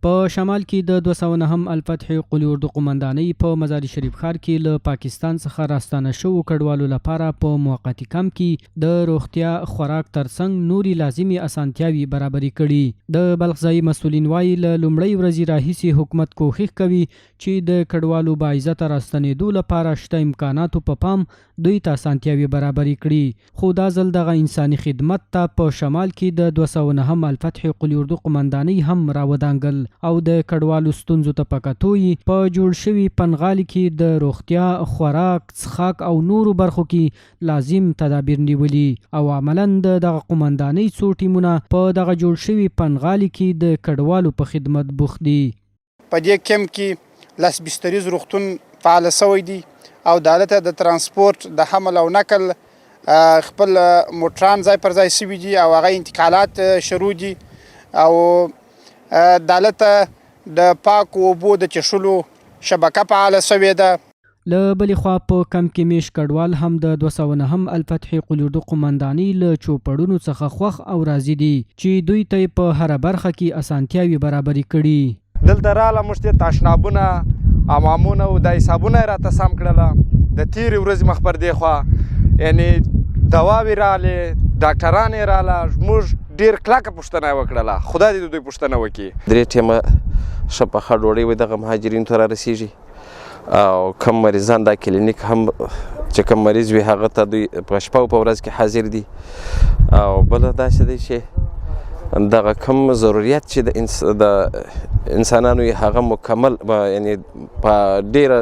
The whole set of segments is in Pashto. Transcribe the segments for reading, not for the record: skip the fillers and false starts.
په شمال کې د 209 الفتح قول اردو قومندانۍ په مزار شریف ښار کې له پاکستان څخه راستانه شوو کډوالو لپاره په موقتي کمپ کې د روغتیا، خوراک ترڅنګ نورې لازمې اسانتیاوې برابرې کړي. د بلخ ځايي مسؤلین وايي، له لومړۍ ورځې راهیسې حکومت کوښښ کوي چې د کډوالو باعزته راستنېدو لپاره شته امکاناتو په پام دوی ته اسانتیاوې برابرې کړي، خو دا ځل دغه انساني خدمت ته په شمال کې د 209 الفتح قول اردو قومندانۍ هم راودانګل او د کډوالو ستونزو ته په کتو یې په جوړ شوي پنډغالي کې د روغتیا، خوراک، څښاک او نورو برخو کې لازم تدابیر نیولي او عملاً د دغه قومندانۍ څو ټیمونه په دغه جوړ شوي پنډغالي کې د کډوالو په خدمت بوخت دي. په دې کمپ کې 10 بستریز روغتون فعال شوی دی او دالته د ترانسپورت د حمل او نقل خپل موټران ځای پر ځای شوي دي او هغه انتقالات شروع دي او دالته د پاکو اوبو د چښلو شبکه فعاله شوې ده. له بلې خوا په کمپ کې مېشت کډوال هم د 209 الفتح قول اردو قومندانۍ له چوپړونو څخه خوښ او راضي دي چې دوی ته یې په هره برخه کې اسانتیاوې برابرې کړي. دلته راله موږ ته تشنابونه، حمامونه او دا حسابونه یې راته سم کړله. د تېرې ورځې مخ پر دې خوا یعنې دواوې رالې، ډاکټران یې راله، موږ ډېر کلکه پوښتنه یې وکړله، خدای دې د دوی پوښتنه وکړي. درې ټیمه ښه پخه ډوډۍ وي دغه مهاجرینو ته رارسېږي او کم مریضان دا کلینیک هم چې کم مریض وي هغه ته دوی په شپه او په ورځ کې حاضر دي. او بله داسې دی چې دغه کم ضروریت چې د انسانانو یې هغه مکمل یعنې په ډېره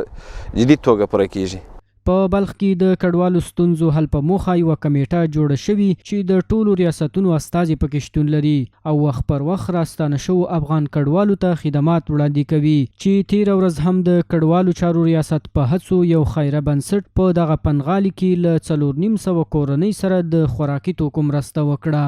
جدي توګه پوره کېږي. په بلخ کې د کډوالو ستونزو حل په موخه یوه کمېټه جوړه شوې چې د ټولو ریاستونو استازي پکې شتون لري او وخت پر وخت راستانه شوو افغان کډوالو ته خدمات وړاندې کوي چې تېره ورځ هم د کډوالو چارو ریاست په هڅو یو خیره بنسټ په دغه پنډغالي کې له 450 کورنۍ سره د خوراکي توکو مرسته وکړه.